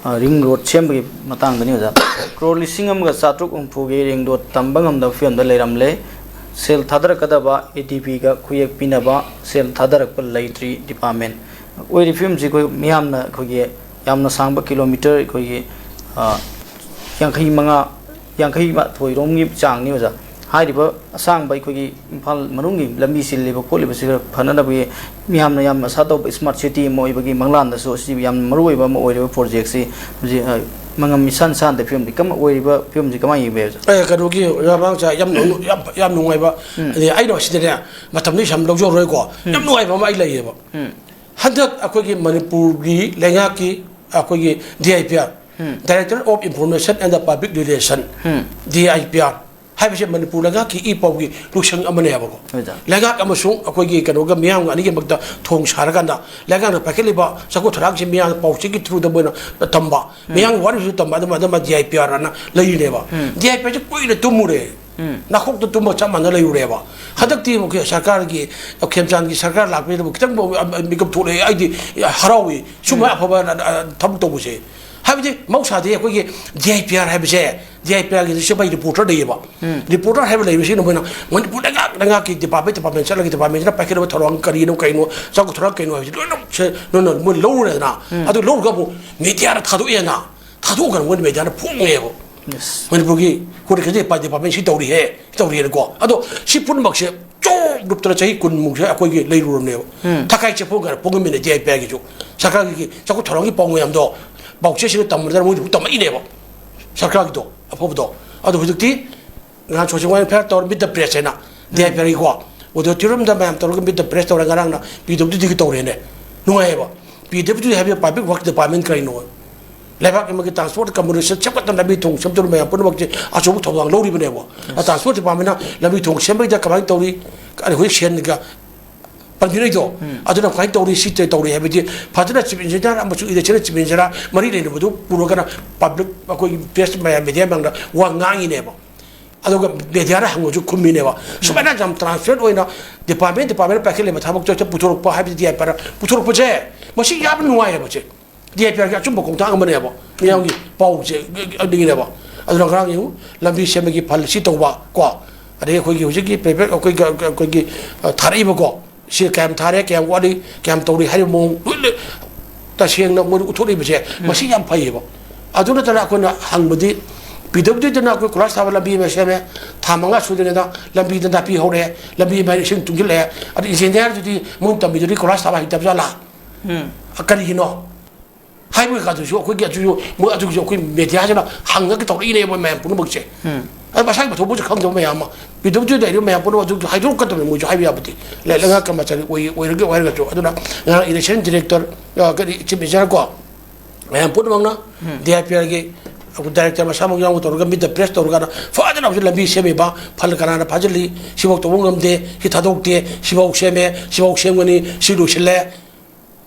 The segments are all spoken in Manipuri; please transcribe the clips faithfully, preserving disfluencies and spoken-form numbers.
ꯔꯤꯡ ꯔꯣꯗ ꯁꯦꯝꯕꯒꯤ ꯃꯇꯥꯡꯗꯅꯤ ꯑꯣꯖꯥ꯫ ꯀ꯭ꯔꯣꯔ ꯂꯤꯁꯤꯡ ꯑꯃꯒ ꯆꯥꯇ꯭ꯔꯨꯛ ꯍꯨꯝꯐꯨꯒꯤ ꯔꯤꯡ ꯔꯣꯗ ꯇꯝꯕ ꯉꯝꯗꯕ ꯐꯤꯕꯝꯗ ꯂꯩꯔꯝꯂꯦ꯫ ꯁꯦꯜ ꯊꯥꯗꯔꯛꯀꯗꯕ ꯑꯦ ꯗꯤ ꯕꯤꯒ ꯈꯨꯌꯦꯛ ꯄꯤꯅꯕ ꯁꯦꯜ ꯊꯥꯗꯔꯛꯄ ꯂꯩꯇ꯭ꯔꯤ ꯗꯤꯄꯥꯔꯠꯃꯦꯟ꯫ ꯑꯣꯏꯔꯤꯕ ꯐꯤꯕꯝꯁꯤ ꯑꯩꯈꯣꯏ ꯃꯤꯌꯥꯝꯅ ꯑꯩꯈꯣꯏꯒꯤ ꯌꯥꯝꯅ ꯁꯥꯡꯕ ꯀꯤꯂꯣꯃꯤꯇꯔ ꯑꯩꯈꯣꯏꯒꯤ, ꯑ, ꯌꯥꯡꯈꯩ ꯃꯉꯥ, ꯌꯥꯡꯈꯩ ꯃꯥꯊꯣꯏꯔꯣꯝꯒꯤ ꯆꯥꯡꯅꯤ ꯑꯣꯖꯥ꯫ ꯍꯥꯏꯔꯤꯕ ꯑꯁꯥꯡꯕ ꯑꯩꯈꯣꯏꯒꯤ ꯏꯝꯐꯥꯜ ꯃꯅꯨꯡꯒꯤ ꯂꯝꯕꯤ ꯆꯤꯜꯂꯤꯕ ꯈꯣꯠꯂꯤꯕꯁꯤ ꯈꯔ ꯐꯅꯅꯕꯒꯤ ꯃꯤꯌꯥꯝꯅ ꯌꯥꯝꯅ ꯑꯁꯥ ꯇꯧꯕ ꯁ꯭ꯃꯥꯔꯠ ꯁꯤꯇꯤ ꯑꯃ ꯑꯣꯏꯕꯒꯤ ꯃꯪꯂꯥꯟꯗꯁꯨ ꯑꯁꯤ ꯌꯥꯝꯅ ꯃꯔꯨꯑꯣꯏꯕ ꯑꯃ ꯑꯣꯏꯔꯤꯕ ꯄ꯭ꯔꯣꯖꯦꯛꯁꯤ ꯍꯧꯖꯤꯛ, ꯑ, ꯃꯉꯝ ꯏꯁꯥꯟ ꯁꯥꯟꯗ ꯐꯤꯕꯝꯗꯤ ꯀꯃ-, ꯑꯣꯏꯔꯤꯕ ꯐꯤꯕꯝꯁꯤ ꯀꯃꯥꯏꯅ ꯌꯦꯡꯕ ꯌꯥꯏ ꯑꯣꯖꯥ? ꯑꯦ, ꯀꯩꯅꯣꯒꯤ ꯑꯣꯖꯥ ꯃꯉꯥꯡꯁꯦ ꯌꯥꯝ ꯅꯨꯡ-, ꯌꯥꯝ, ꯌꯥꯝ ꯅꯨꯡꯉꯥꯏꯕ꯫ ꯎꯝ꯫ ꯑꯗꯩ ꯑꯩꯅ ꯁꯤꯗꯅꯦ ꯃꯇꯝꯗꯤ ꯌꯥꯝ ꯂꯧꯖꯔꯔꯣꯏꯀꯣ꯫ ꯎꯝ꯫ ꯌꯥꯝ ꯅꯨꯡꯉꯥꯏꯕ ꯑꯃ ꯑꯩ ꯂꯩꯌꯦꯕ꯫ ꯎꯝ꯫ ꯍꯟꯗꯛ ꯑꯩꯈꯣꯏꯒꯤ ꯃꯅꯤꯄꯨꯔꯒꯤ ꯂꯩꯉꯥꯛꯀꯤ ꯑꯩꯈꯣꯏꯒꯤ D I P R, um. Director of Information and the Public Relation, um. D I P R ꯍꯥꯏꯕꯁꯦ ꯃꯅꯤꯄꯨꯔ ꯂꯩꯉꯥꯛꯀꯤ ꯏ ꯄꯥꯎꯒꯤ ꯂꯨꯆꯤꯡ ꯑꯃꯅꯦꯕꯀꯣ꯫ ꯍꯣꯏꯗ꯫ ꯂꯩꯉꯥꯛ ꯑꯃꯁꯨꯡ ꯑꯩꯈꯣꯏꯒꯤ ꯀꯩꯅꯣꯒ ꯃꯤꯌꯥꯝꯒ ꯑꯅꯤꯒꯤ ꯃꯔꯛꯇ ꯊꯣꯡ ꯁꯥꯔꯀꯥꯟꯗ ꯂꯩꯉꯥꯛꯅ ꯄꯥꯏꯈꯠꯂꯤꯕ ꯆꯥꯎꯈꯠ ꯊꯧꯔꯥꯡꯁꯤ ꯃꯤꯌꯥꯝꯅ ꯄꯥꯎꯆꯦꯒꯤ ꯊ꯭ꯔꯨꯗ ꯃꯣꯏꯅ ꯇꯝꯕ, ꯎꯝ꯫ ꯃꯤꯌꯥꯝꯒꯤ ꯋꯥꯔꯤꯁꯨ ꯇꯝꯕ, ꯑꯗꯨꯝ, ꯑꯗꯨꯝ ꯗꯤ ꯑꯥꯏ ꯄꯤ ꯑꯥꯔ ꯑꯅ ꯂꯩꯔꯤꯅꯦꯕ꯫ ꯎꯝ꯫ ꯗꯤ ꯑꯥꯏ ꯄꯤ ꯑꯥꯔꯁꯦ ꯀꯨꯏꯅ ꯇꯨꯝꯃꯨꯔꯦ꯫ ꯎꯝ꯫ ꯅꯥꯈꯣꯛꯇ ꯇꯨꯝꯕ ꯆꯞ ꯃꯥꯟꯅ ꯂꯩꯔꯨꯔꯦꯕ꯫ ꯍꯟꯗꯛꯇꯤ ꯑꯃꯨꯛ ꯁꯔꯀꯥꯔꯒꯤ, ꯈꯦꯝꯆꯥꯟꯒꯤ ꯁꯔꯀꯥꯔ ꯂꯥꯛꯄꯁꯤꯗ ꯑꯃꯨꯛ ꯈꯤꯇꯪ ꯃꯤꯀꯞ ꯊꯣꯛꯂꯛꯑꯦ꯫ ꯑꯩꯗꯤ ꯍꯔꯥꯎꯏ꯫ ꯁꯨꯝꯕ ꯎꯝ꯫ ꯑꯐꯕ ꯊꯕꯛ ꯇꯧꯕꯁꯦ꯫ ꯍꯥꯏꯕꯗꯤ ꯃꯍꯧꯁꯥꯗꯤ ꯑꯩꯈꯣꯏꯒꯤ ꯗꯤ ꯑꯥꯏ ꯄꯤ ꯑꯥꯔ ꯍꯥꯏꯕꯁꯦ, ꯗꯤ ꯑꯥꯏ ꯄꯤ ꯑꯥꯔꯒꯤꯗꯁꯨ ꯃꯩ ꯔꯤꯄꯣꯔꯇꯔ ꯂꯩꯌꯦꯕ꯫ ꯎꯝ꯫ ꯔꯤꯄꯣꯔꯇꯔ ꯍꯥꯏꯕ ꯂꯩꯕꯁꯤꯅ ꯃꯣꯏꯅ ꯃꯅꯤꯄꯨꯔ ꯂꯩꯉꯥꯛ, ꯂꯩꯉꯥꯛꯀꯤ ꯗꯤꯄꯥꯔꯠꯃꯦꯟ, ꯗꯤꯄꯥꯔꯠꯃꯦꯟ ꯆꯠꯂꯒ ꯗꯤꯄꯥꯔꯠꯃꯦꯟꯁꯤꯅ ꯄꯥꯏꯈꯠꯂꯤꯕ ꯊꯧꯔꯥꯡ ꯀꯔꯤꯅꯣ, ꯀꯩꯅꯣ, ꯆꯥꯎꯈꯠ ꯊꯧꯔꯥꯡ ꯀꯩꯅꯣ ꯍꯥꯏꯕꯁꯤ ꯂꯣꯏꯅꯃꯛꯁꯦ ꯅꯣꯏꯅ ꯃꯣꯏ ꯂꯧꯔꯨꯔꯦꯗꯅ꯫ ꯎꯝ꯫ ꯑꯗꯨ ꯂꯧꯔꯒ ꯑꯃꯨꯛ ꯃꯦꯗꯤꯌꯥꯗ ꯊꯥꯗꯣꯛꯑꯦꯅ꯫ ꯊꯥꯗꯣꯛꯑꯒ ꯃꯣꯏꯅ ꯃꯦꯗꯤꯌꯥꯅ ꯐꯣꯡꯉꯦꯕ꯫ Yes꯫ ꯃꯅꯤꯄꯨꯔꯒꯤ ꯍꯣꯔꯇꯤꯀꯜꯆꯔ ꯗꯤꯄꯥꯔꯠꯃꯦꯟ ꯁꯤ ꯇꯧꯔꯤꯍꯦ, ꯁꯤ ꯇꯧꯔꯤꯍꯦꯅꯀꯣ꯫ ꯑꯗꯣ ꯁꯤ ꯄꯨꯝꯅꯃꯛꯁꯦ ꯆꯣꯞ ꯂꯨꯞꯇꯅ ꯆꯍꯤ ꯀꯨꯟꯃꯨꯛꯁꯦ ꯑꯩꯈꯣꯏꯒꯤ ꯂꯩꯔꯨꯔꯕꯅꯦꯕ꯫ ꯎꯝ꯫ ꯊꯀꯥꯏ ꯆꯦꯐꯣꯡ ꯀꯥꯏꯅ ꯐꯣꯡꯉꯝꯃꯤꯅꯦ ꯗꯤ ꯑꯥꯏ ꯄꯤ ꯑꯥꯔꯒꯤꯁꯨ꯫ ꯁꯔꯀꯥꯔꯒꯤ ꯆꯥꯎꯈꯠ ꯊꯧꯔꯥꯡꯒꯤ ꯄꯥꯎ ꯃꯌꯥꯝꯗꯣ ꯄꯥꯎꯆꯦꯁꯤꯡꯗ ꯇꯝꯕꯗ ꯃꯣꯏꯗꯤ ꯑꯃꯨꯛ ꯇꯝꯃꯛꯏꯅꯦꯕ꯫ ꯁꯔꯀꯥꯔꯒꯤꯗꯣ ꯑꯐꯕꯗꯣ꯫ ꯑꯗꯣ ꯍꯧꯖꯤꯛꯇꯤ ꯉꯍꯥꯟ ꯁꯣꯁꯦꯜ ꯋꯦꯜꯐꯤꯌꯔ ꯇꯧꯔ ꯃꯤꯠ ꯗ ꯄ꯭ꯔꯦꯁ ꯍꯥꯏꯅ ꯗꯤ ꯑꯥꯏ ꯄꯤ ꯑꯥꯔꯒꯤꯀꯣ ꯑꯣꯗꯤꯇꯣꯔꯤꯌꯝꯗ ꯃꯌꯥꯝ ꯇꯧꯔꯒ ꯃꯤꯠ ꯗ ꯄ꯭ꯔꯦꯁ ꯇꯧꯔꯒ ꯉꯔꯥꯡꯅ ꯄꯤ ꯗꯕ꯭ꯂꯤꯎ ꯗꯤꯒꯤ ꯇꯧꯔꯦꯅꯦ꯫ ꯅꯨꯡꯉꯥꯏꯌꯦꯕ꯫ ꯄꯤ ꯗꯕ꯭ꯂꯤꯎ ꯗꯤ ꯍꯥꯏꯕ ꯄꯕ꯭ꯂꯤꯛ ꯋꯥꯔꯛ ꯗꯤꯄꯥꯔꯠꯃꯦꯟ ꯀꯔꯤꯅꯣ? ꯂꯩꯕꯥꯛ ꯑꯃꯒꯤ ꯇ꯭ꯔꯥꯟꯁꯄꯣꯔꯠ ꯀꯝꯃꯨꯅꯤꯀꯦꯁꯟ ꯁꯦꯝꯒꯠꯇꯅ ꯂꯝꯕꯤ ꯊꯣꯡ ꯁꯦꯝꯗꯣꯛꯄ ꯃꯌꯥꯝ ꯄꯨꯝꯅꯃꯛꯁꯦ ꯑꯆꯧꯕ ꯊꯧꯗꯥꯡ ꯂꯧꯔꯤꯕꯅꯦꯕ꯫ ꯑ, ꯇ꯭ꯔꯥꯟꯁꯄꯣꯔꯠ ꯗꯤꯄꯥꯔꯠꯃꯦꯟꯅ ꯂꯝꯕꯤ ꯊꯣꯡ ꯁꯦꯝꯕꯩꯗ ꯀꯃꯥꯏꯅ ꯇꯧꯔꯤ? ꯑꯩꯈꯣꯏ ꯁꯦꯟꯒ ꯄꯟꯕꯤꯔꯛꯏꯗꯣ, ꯎꯝ꯫ ꯑꯗꯨꯅ ꯀꯃꯥꯏꯅ ꯇꯧꯔꯤ, ꯁꯤ ꯇꯧꯔꯤ ꯍꯥꯏꯕꯗꯤ ꯐꯖꯅ ꯆꯤꯞ ꯏꯟꯖꯤꯅꯤꯌꯥꯔ ꯑꯃꯁꯨꯡ ꯏꯔꯤꯒꯦꯁꯟ ꯆꯤꯞ ꯏꯟꯖꯤꯅꯤꯌꯥꯔ ꯃꯔꯤ ꯂꯩꯅꯕꯗꯨ ꯄꯨꯔꯒꯅ ꯄꯕ꯭ꯂꯤꯛ, ꯑꯩꯈꯣꯏꯒꯤ ꯄ꯭ꯔꯦꯁ ꯃꯌꯥꯝ, ꯃꯦꯗꯤꯌꯥ ꯃꯌꯥꯝꯗ ꯋꯥ ꯉꯥꯡꯉꯤꯅꯦꯕ꯫ ꯑꯗꯨꯒ ꯃꯦꯗꯤꯌꯥꯗ ꯍꯪꯉꯁꯨ ꯈꯨꯝꯃꯤꯅꯦꯕ꯫ ꯁꯨꯃꯥꯏꯅ ꯌꯥꯝ ꯇ꯭ꯔꯥꯟꯁꯄꯦꯔꯦꯟ ꯑꯣꯏꯅ ꯗꯤꯄꯥꯔꯠꯃꯦꯟ, ꯗꯤꯄꯥꯔꯠꯃꯦꯟ ꯄꯥꯏꯈꯠꯂꯤꯕ ꯊꯕꯛꯇꯣ ꯍꯦꯛꯇ ꯄꯨꯊꯣꯔꯛꯄ ꯍꯥꯏꯕꯗꯤ ꯗꯤ ꯑꯥꯏ ꯄꯤ ꯑꯥꯔꯅ ꯄꯨꯊꯣꯔꯛꯄꯁꯦ ꯃꯁꯤ ꯌꯥꯝꯅ ꯅꯨꯡꯉꯥꯏꯌꯦꯕ ꯁꯦ꯫ ꯗꯤ ꯑꯥꯏ ꯄꯤ ꯑꯥꯔꯒꯤ ꯑꯆꯨꯝꯕ ꯈꯣꯡꯊꯥꯡ ꯑꯃꯅꯦꯕ꯫ ꯃꯤꯌꯥꯝꯒꯤ ꯄꯥꯎꯁꯦ ꯑꯗꯨꯒꯤꯅꯦꯕ꯫ ꯑꯗꯨꯅ ꯉꯔꯥꯡ ꯌꯦꯡꯉꯨ, ꯂꯝꯕꯤ ꯁꯦꯝꯕꯒꯤ ꯐꯜ ꯁꯤ ꯇꯧꯕ ꯀꯣ, ꯑꯗꯒꯤ ꯑꯩꯈꯣꯏꯒꯤ ꯍꯧꯖꯤꯛꯀꯤ ꯄ꯭ꯔꯥꯏꯚꯦꯠ ꯑꯩꯈꯣꯏꯒꯤ, ꯑꯩꯈꯣꯏꯒꯤ, ꯑ, ꯊꯥꯔꯛꯏꯕꯀꯣ, ꯁꯤ ꯀꯌꯥꯝ ꯊꯥꯔꯦ, ꯀꯌꯥꯝ ꯋꯥꯠꯂꯤ, ꯀꯌꯥꯝ ꯇꯧꯔꯤ ꯍꯥꯏꯔꯤꯕ ꯃꯑꯣꯡ ꯂꯣꯏꯅ ꯇꯁꯦꯡꯅ ꯃꯣꯏꯅ ꯎꯠꯊꯣꯛꯂꯤꯕꯁꯦ, ꯃꯁꯤ ꯌꯥꯝ ꯐꯩꯌꯦꯕ꯫ ꯑꯗꯨ ꯅꯠꯇꯅ ꯑꯩꯈꯣꯏꯅ ꯍꯪꯕꯗꯤ, ꯄꯤ ꯗꯕ꯭ꯂꯤꯎ ꯗꯤꯗꯅ ꯑꯩꯈꯣꯏ ꯀꯣꯏꯂꯥꯁ ꯊꯥꯕ ꯂꯝꯕꯤ ꯑꯃ ꯁꯦꯝꯃꯦ, ꯊꯥ ꯃꯉꯥ ꯁꯨꯗ꯭ꯔꯤꯉꯩꯗ ꯂꯝꯕꯤꯗ ꯅꯥꯄꯤ ꯍꯧꯔꯦ, ꯂꯝꯕꯤ ꯃꯌꯥꯏꯗ ꯏꯁꯤꯡ ꯇꯨꯡꯁꯤꯜꯂꯛꯑꯦ, ꯑꯗ ꯏꯟꯖꯤꯅꯤꯌꯥꯔꯗꯨꯗꯤ ꯃꯣꯏꯅ ꯇꯝꯕꯤꯗꯨꯗꯤ ꯀꯣꯏꯂꯥꯁ ꯊꯥꯕ ꯍꯩꯇꯕ ꯖꯥꯠꯂꯥ? ꯀꯔꯤꯒꯤꯅꯣ? ꯍꯥꯏꯕ ꯀꯩꯀꯥꯗꯨꯁꯨ ꯑꯩꯈꯣꯏꯒꯤ ꯑꯗꯨꯁꯨ ꯃꯣꯏ ꯑꯗꯨꯒꯤꯁꯨ ꯑꯩꯈꯣꯏ ꯃꯦꯗꯤꯌꯥꯁꯤꯅ ꯍꯪꯉꯒ ꯇꯧꯔꯛꯏꯅꯦꯕ ꯃꯌꯥꯝ ꯄꯨꯝꯅꯃꯛꯁꯦ꯫ ꯑꯗ ꯃꯁꯥꯒꯤ ꯃꯊꯧ ꯃꯣꯏꯁꯨ ꯈꯪꯗꯕ ꯃꯌꯥꯝ ꯑꯃ, ꯄꯤ ꯗꯕ꯭ꯂꯤꯎ ꯗꯤ ꯂꯩꯔꯤꯕ ꯃꯌꯥꯝ ꯄꯨꯝꯅꯃꯛ ꯑꯗꯨ ꯍꯥꯏꯗꯣꯛꯀꯗꯕꯅꯤ, ꯃꯣꯏꯁꯨ ꯍꯥꯏꯕ ꯌꯥꯕꯗꯤ꯫ ꯂꯩ-, ꯂꯩꯉꯥꯛ ꯀꯔꯃꯆꯥꯔꯤ ꯑꯣꯏ-, ꯑꯣꯏꯔꯒꯦ ꯑꯣꯏꯔꯒꯁꯨ꯫ ꯑꯗꯨꯅ ꯉꯔꯥꯡ ꯏꯂꯦꯛꯁꯟ ꯗꯤꯔꯦꯛꯇꯔ, ꯑ, ꯀꯔꯤ, ꯆꯤꯐ ꯃꯤꯅꯤꯁꯇꯔ ꯀꯣ, ꯃꯌꯥꯝ ꯄꯨꯝꯅꯃꯛꯅ ꯗꯤ ꯑꯥꯏ ꯄꯤ ꯑꯥꯔꯒꯤ ꯗꯥꯏꯔꯦꯛꯇꯔ ꯃꯁꯥꯃꯛ ꯌꯥꯎꯅ ꯇꯧꯔꯒ ꯃꯤꯠꯇ ꯄ꯭ꯔꯦꯁ ꯇꯧꯔꯀꯥꯟꯗ ꯐꯖꯅ ꯍꯧꯖꯤꯛ ꯂꯝꯕꯤ ꯁꯦꯝꯃꯤꯕ, ꯐꯜ ꯀꯅꯥꯅ ꯐꯥꯖꯤꯜꯂꯤ, ꯁꯤꯐꯥꯎ ꯇꯧꯕ ꯉꯝꯗꯦ, ꯁꯤ ꯊꯥꯗꯣꯛꯇꯦ, ꯁꯤꯐꯥꯎ ꯁꯦꯝꯃꯦ, ꯁꯤꯐꯥꯎ ꯁꯦꯝꯒꯅꯤ, ꯁꯤ ꯂꯣꯏꯁꯤꯜꯂꯦ꯫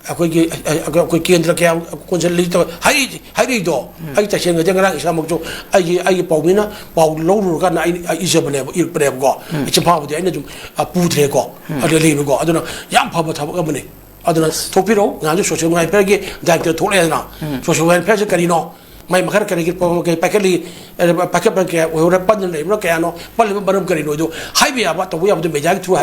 ꯑꯩꯈꯣꯏꯒꯤ, ꯑꯩꯈꯣꯏ ꯀꯦꯟꯗ꯭ꯔ ꯀꯌꯥ ꯀꯣꯟꯁꯤꯜꯂꯤ ꯇꯧ-, ꯍꯥꯏ-, ꯍꯥꯏꯔꯛꯏꯗꯣ꯫ ꯑꯩ ꯇꯁꯦꯡꯅꯗꯤ ꯉꯔꯥꯡ ꯏꯁꯥꯃꯛꯁꯨ ꯑꯩꯒꯤ, ꯑꯩꯒꯤ ꯄꯥꯎꯃꯤꯅ ꯄꯥꯎ ꯂꯧꯔꯨꯔꯀꯥꯟꯗ ꯑꯩ, ꯑꯩ ꯏꯖꯕꯅꯦꯕ, ꯏꯔꯛꯄꯅꯦꯕꯀꯣ꯫ ꯆꯤꯐꯥꯕꯨꯗꯤ ꯑꯩꯅ ꯑꯗꯨꯝ, ꯑ, ꯄꯨꯗ꯭ꯔꯦꯀꯣ꯫ ꯑꯗꯨ ꯂꯩꯕꯀꯣ꯫ ꯑꯗꯨꯅ ꯌꯥꯝ ꯐꯕ ꯊꯕꯛ ꯑꯃꯅꯤ꯫ ꯑꯗꯨꯅ ꯊꯣꯛꯄꯤꯔꯣ꯫ ꯉꯍꯥꯟꯁꯨ ꯁꯣꯁꯤꯌꯦꯜ ꯋꯦꯜꯐꯤꯌꯔꯒꯤ ꯗꯥꯏꯔꯦꯛꯇꯔ ꯊꯣꯛꯂꯛꯑꯦꯗꯅ꯫ ꯁꯣꯁꯤꯌꯦꯜ ꯋꯦꯜꯐꯤꯌꯔꯁꯦ ꯀꯔꯤꯅꯣ? ꯃꯥꯏ ꯃꯈꯜ ꯀꯔꯤ ꯀꯔꯤ ꯄꯥꯏꯈꯠꯂꯤ? ꯑ, ꯄꯥꯏꯈꯠꯄ ꯀꯌꯥ ꯑꯣꯏꯍꯧꯔꯦ? ꯄꯟꯗꯨꯅ ꯂꯩꯕ꯭ꯔꯥ? ꯀꯌꯥꯅꯣ? ꯄꯜꯂꯤꯕ ꯃꯔꯝ ꯀꯔꯤꯅꯣ? ꯑꯗꯨ ꯍꯥꯏꯕ ꯌꯥꯕ, ꯇꯧꯕ ꯌꯥꯕꯗꯨ ꯃꯦꯗꯤꯌꯥꯒꯤ ꯊ꯭ꯔꯨ